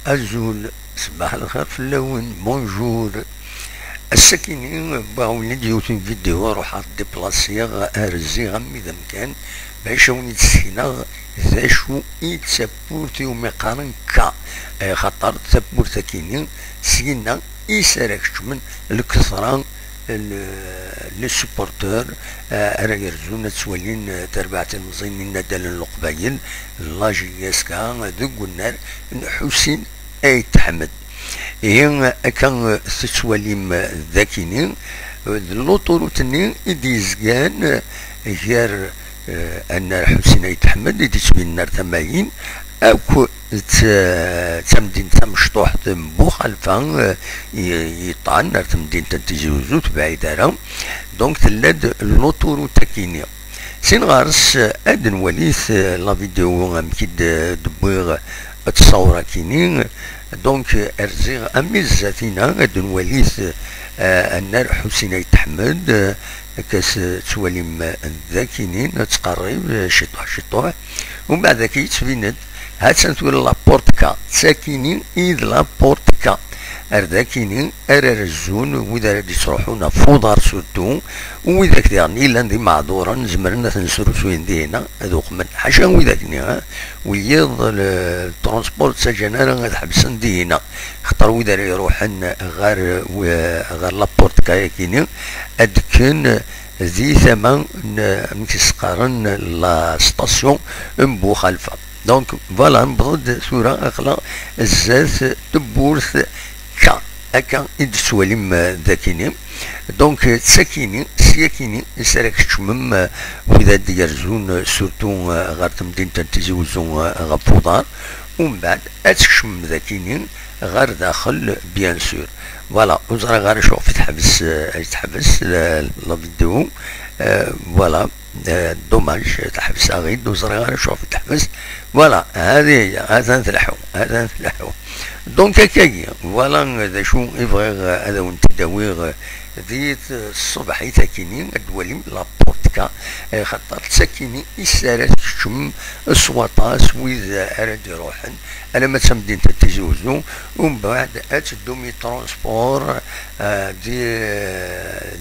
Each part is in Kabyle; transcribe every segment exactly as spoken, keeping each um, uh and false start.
Azul, ṣbaḥ lxir fell-awen, bonjour. Ass-akini wwiɣ-awen-d yiwet n vidéo, ruḥeɣ déplaciɣ, rziɣ armi d amkan bac a wen-id-ssekneɣ d acu i d tawwurt iwumi qqaren K, axaṭer tawwurt-akini syin-a i s ara keččmen lketra n les supporters, eh, ara yerzun ad ttwalin, eh, tarbaɛt ilemẓiyen n yinaddalen n Leqbayel, la J S K, deg unnar n Ḥusin Ayt Ḥmed. Ihi, akka, eh, tettwalim, eh, dakini, eh, d l'autoroute-nni i d-yezgan, eh, gar, eh, annar Ḥusin Ayt Ḥmed i d-yettbinen ar tama-in, akk d t-, d tamdint tamecṭuḥt n Buxalfa, eh, i-, yeṭṭan ar temdint n Tizi Uzzu, ur tebɛid ara. Donc, tella-d l'autoroute-akini. Sin ɣer-s, eh, ad nwalit, eh, la vidéo amek i d-, d-wwiɣ, eh, ttṣawra-kini. Donc, eh, rziɣ am zdat-ina, ad nwalit, eh, annar Ḥusin Ayt Ḥmed, eh, akka s-, tettwalim, eh, dakini, nettqerrib, eh, ciṭuḥ, ciṭuḥ. Umbeɛd akka yettbin-d, ha-tt-an tura la porte K, d takini i d la porte K. Ar dakini ara rezzun wid ara d-yettruḥun ɣef uḍar surtout, u widak diɣen yellan d imeɛduren, zemren ad ten-srusuyen dihina, ad uqmen. Ḥaca widak-nni, eh, wiyiḍ le transport ttaǧǧan ara ad ḥebsen dihina. Xaṭer wid ara iruḥen ɣer, ɣer la porte K-akini, ad kken di tama n, amek i s-qqaren, la station n Buxalfa. Donc, voilà, newweḍ-d tura aql-aɣ zdat tewwurt K, akka i d-tettwalim, eh, dakini. Donc, eh, d takini, s yakini, i s ara keččmem, eh, wid ad d-yerzun, eh, surtout, eh, ɣer temdint n Tizi Uzzu, eh, ɣef uḍar. Umbeɛd, ad tkecmem dakini ɣer daxel, bien sûr. Voilà, ur ẓriɣ ara acu ɣef teḥbes, eh, ay teḥbes la, la vidéo. Eh, voilà. Eh, dommage, teḥbes-aɣ-id, ur ẓriɣ ara acu ɣef teḥbes. Voilà, hadi, atan tleḥḥu, atan tleḥḥu. Donc, akkagi, voilà d acu i bɣiɣ, eh, ad awen-t-id-awiɣ, eh, di tṣebḥit-akini, ad d-twalim la porte K, eh, xaṭer d takini i s ara tkeččem s waṭas wid, eh, ara d-iruḥen, alamma d tamdint n Tizi Uzzu, umbeɛd ad teddum i transport, eh, di,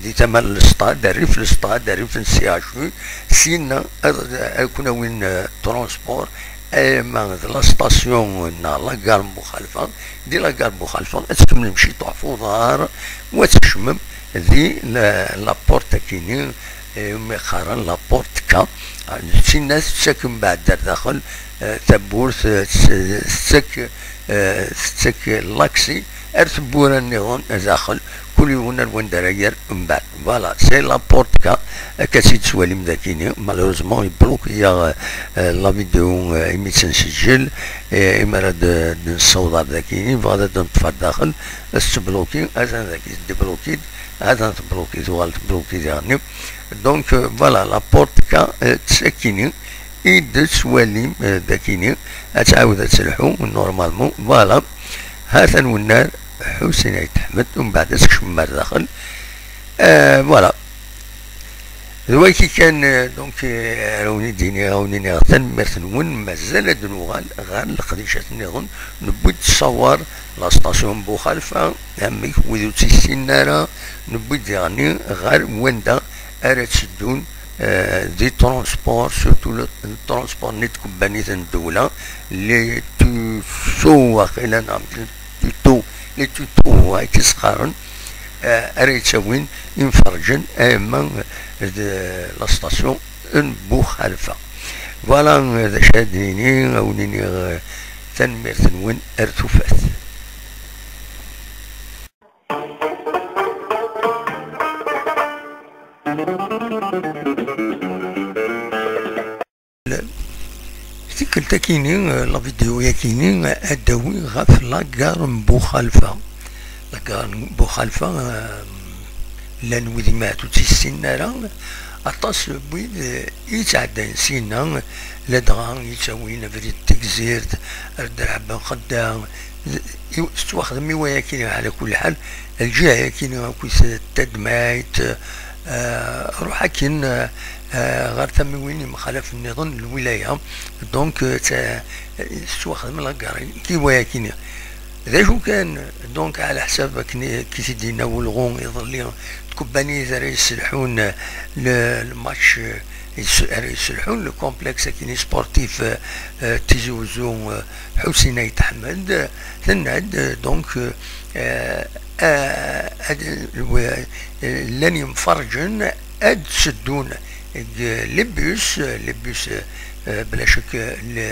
di tama n lestad, rrif lestad, rrif n C H U, syin ad, ad kun-awin, eh, transport, ama d la station neɣ la gare n Buxalfa, di la gare n Buxalfa, ad tkemmlem ciṭuḥ f uḍar, u ad tkecmem di la, la porte-akini, eh, umi qqaren la porte K. Ah, d tinna tettak mbeɛd ar daxel, eh, tawwurt, eh, ts-, tettak, eh, tettak l'accès ar tewwura nniḍen daxel, kul yiwen ar wanda ara yerr mbeɛd. Voilà, c'est la porte K, akka tt-id-tettwalim dakini. Malheureusement, yebloki-yaɣ, eh, la vidéo, eh, imi tt-nseǧǧel, eh, imi ara d-, d-nessaweḍ ar dakini, bɣiɣ ad d-neṭṭef ar daxel, ad tettbloki, atan daki tebloki-d, atan tebloki, tuɣal tebloki diɣenni. Donc, euh, voilà, la porte K, euh, d takini i d-tettwalim, euh, dakini, ad tɛawed ad telḥu, normalement, voilà. Ha-t-an wennar, Ḥusin Ayt Ḥmed, umbeɛd ad tkecmem ar daxel. Euh, voilà. D wagi kan, euh, donc, euh, ara wen-id-iniɣ, ara wen-iniɣ tanemmirt-nwen, mazal ad nuɣal ɣer leqdicat nniḍen, newwi-d ttṣawar, la station n Buxalfa, amek wid ur tt-issinen ara, newwi-d diɣenni ɣer wanda ara tteddun, euh, di transport, surtout le, le transport n tkebbanit n ddewla, les tutos, waqila, neɣ tutos, les tutos, akken i s-qqaren, eh, ara yettawin imferrǧen, ama d la station n Buxalfa. Voilà, eh, d acu ad d-nini, ad wen-iniɣ, eh, tanemmirt-nwen, ar tufat. Tikkelt-akini, eh, la vidéo-yakini, eh, ad d-awi ɣef la gare n Buxalfa. La gare n Buxalfa, eh, llan wid imeɛtut ur tt-issinen ara, aṭas n wid, eh, i yettɛeddayen syin-a, ladɣa yettawin abrid n Tegzirt, ar Dderɛeb n Xedda, d-, i-, tettwaxdem i wayakini, ɛla kulli ḥal, lǧiha-yakini akkit Tadmayt, eh, ruḥ akin, eh, eh, ɣer tamiwin imxalafen nniḍen n lwilaya. Donc, eh, tt-, eh, tettwaxdem la gare i wayakini. D acu kan, donc, ɛla ḥsab akken i, akken i t-id-yenna welɣu iḍelli, tkebbanit ara yesselḥun le, le match, eh, yes-, ara yesselḥun le complexe akini sportif, eh, eh, Tizi Uzzu, eh, Ḥusin Ayt Ḥmed, eh, tenna-d, eh, donc, eh, eh, ad, eh, llan yemferrǧen ad d-seddun deg les bus, les bus, eh, bla ccek, eh, le,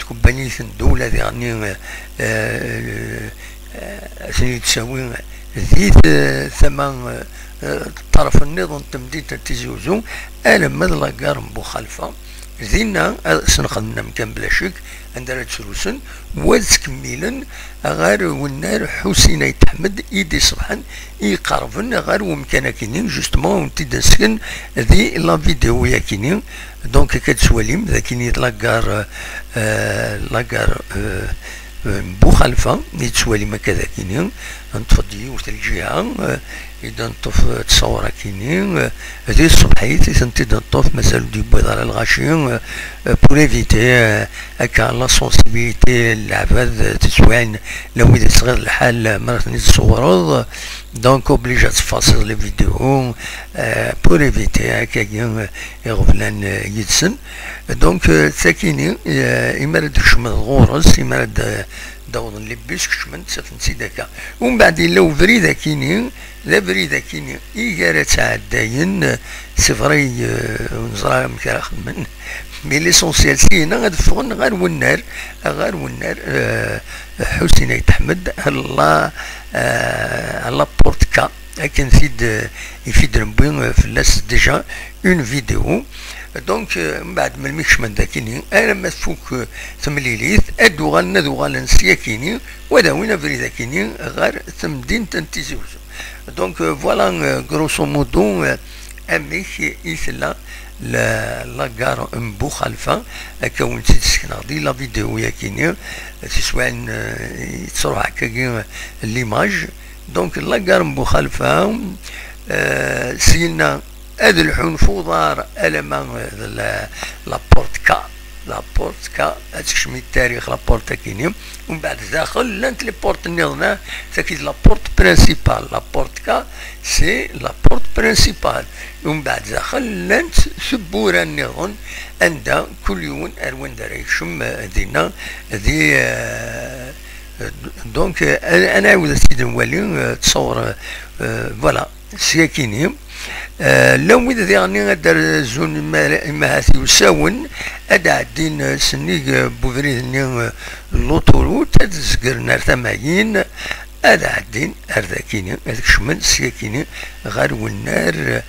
tkebbanit n ddewla diɣenni, eh, eh, eh, ad ten-id-tawi di t-, tama, eh, eh, ṭṭerf nniḍen n temdint n Tizi Uzzu, alamma d la gare n Buxalfa. Dinna, ad sen-xedmen amkan bla ccek, anda ara ttrusen, wa ad ttkemmilen ɣer wennar Ḥusin Ayt Ḥmed i d-iṣebḥen, i iqerben ɣer wemkan akini, justement, wen-t-id-nesken di la vidéo yakini. Donc, akka d-twalim, d akini d la gare, euh, la gare, euh, euh, n Buxalfa, i d-twalim akka d akini, neṭṭef-d yiwet lǧiha, euh, i d-neṭṭef, euh, ttṣawar akini, euh, di tṣebḥit, i tent-id-neṭṭef, mazal ur d-yewwiḍ ara lɣaci, euh, euh, pour éviter, euh, akka la sensibilité n leɛbad, euh, teswiɛin, la wid yesɣiḍ lḥal, euh, mi ara ten-id-tṣewwreḍ, donc obligé ad teffaṣiḍ les vidéos, euh, pour éviter, euh, akkagi, euh, iɣeblan, euh, yid-sen. Donc, euh, d takini, euh, imi ara d-tkecmeḍ ɣur-s, imi ara d-, d-awḍen les bus, kecmen, ttafen-tt-id akka. Umbeɛd yella ubrid akini, d abrid akini i gar ad ttɛeddayen, c'est vrai, euh, ur neẓra amek ara xedmen, mais l'essentiel, syin-a ad ffɣen ɣer wennar, ɣer wennar, euh, Ḥusin Ayt Ḥmed, la, euh, la porte K, akken t-id, euh, i t-id-newwi, euh, fell-as déjà une vidéo. Donc, euh, mbeɛd melmi kecmen d akini, alamma tfuk, euh, temlilit, ad uɣalen, ad uɣalen s yakini, wa d-awin abrid akini ɣer temdint n Tizi Uzzu. Donc, euh, voilà, euh, grosso modo, euh, amek i tella la, la gare n Buxalfa, akka wen-tt-id-sekneɣ di la vidéo yakini, tiswiɛin, euh, i tettruḥ akkagi, euh, l'image. Donc, la gare n Buxalfa, euh, syin-a ad lḥun f uḍar alamma d la, la porte K, la porte K, ad tekcem i tarix la porte akini. Umbeɛd daxel llant les portes nniḍen, ah, tagi d la porte principale, la porte K, c'est la porte principale. Umbeɛd daxel llant tewwura nniḍen anda kul yiwen ar wanda ara yekcem, euh, dinna, di, euh, donc, euh, ad, ad nɛiwed ad tt-id-nwali, euh, ttṣawar, euh, voilà. Syakini. Eh, llan wid diɣen ad d-rzun ima-, imahat iwsawen, ad d-ɛeddin, eh, sennig, eh, n ubrid-nni, eh, n l'autoroute, ad zegren ar tama-yin, ad ɛeddin ar dakini, ad kecmen syakini ɣer wennar, eh,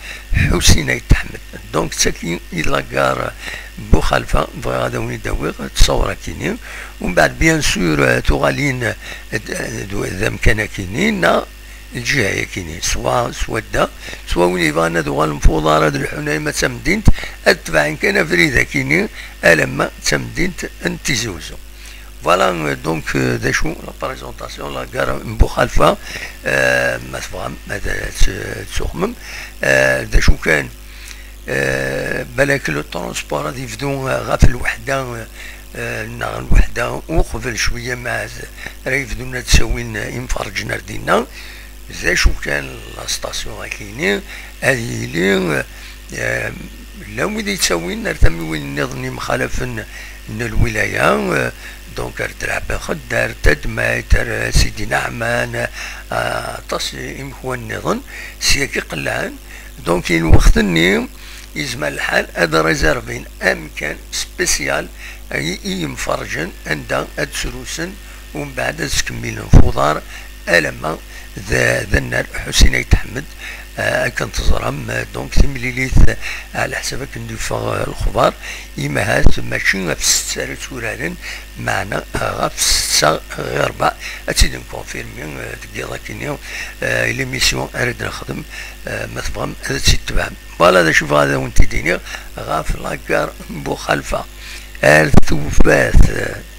Ḥusin Ayt Ḥmed. Donc, d tagi i d la gare n Buxalfa, bɣiɣ ad awen-id-awiɣ ttṣawar akini. Umbeɛd, bien sûr, eh, tuɣalin, eh, d, d, d amkan akini, neɣ lǧiha-yakini, swa, swa da, swa win yebɣan ad uɣalen f uḍar, ad lḥun arma d tamdint, ad tebɛen kan abrid akini, alamma d tamdint n Tizi Uzzu. Voilà, euh, donc, euh, d acu, la présentation, la gare n Buxalfa, euh, ma tebɣam, ad tt-, tt-tuxmem, euh, d acu kan, euh, balak le transport ad yebdu, euh, ɣef lweḥda, euh, euh, neɣ lweḥda uqbel cwiya, ma ara yebdun ad ttawin imferrǧen ar dinna. D acu kan la station akini, ad yili, euh, llan wid yettawin ar tamiwin nniḍen imxalafen n lwilaya, euh, donc ar Drabex, ar Tadmait, ar Sidi Naɛman, euh, aṭas imekwan nniḍen, syak i qellɛen. Donc, i lweqt-nni, yezmer lḥal ad réservin amkan spécial i, i yimferrǧen anda ad srusen, umbeɛd ad skemmilen f uḍar alamma d, d annar Ḥusin Ayt Ḥmed, eh, akken teẓram, eh, donc timlilit, eh, ɛla ḥsab akken d-yeffeɣ, eh, lexbar, imahat mačči ɣef ssetta ara tturaren, meɛna ɣef ssetta ɣir rebɛa ad tt-id-nkonfirmi, eh, deg yiḍ akkenni, eh, l'émission ara d-nexdem, eh, ma tebɣam ad tt-id-tebɛem. Voilà d acu bɣiɣ ad awen-t-id-iniɣ ɣef la gare n Buxalfa. Ar tufat.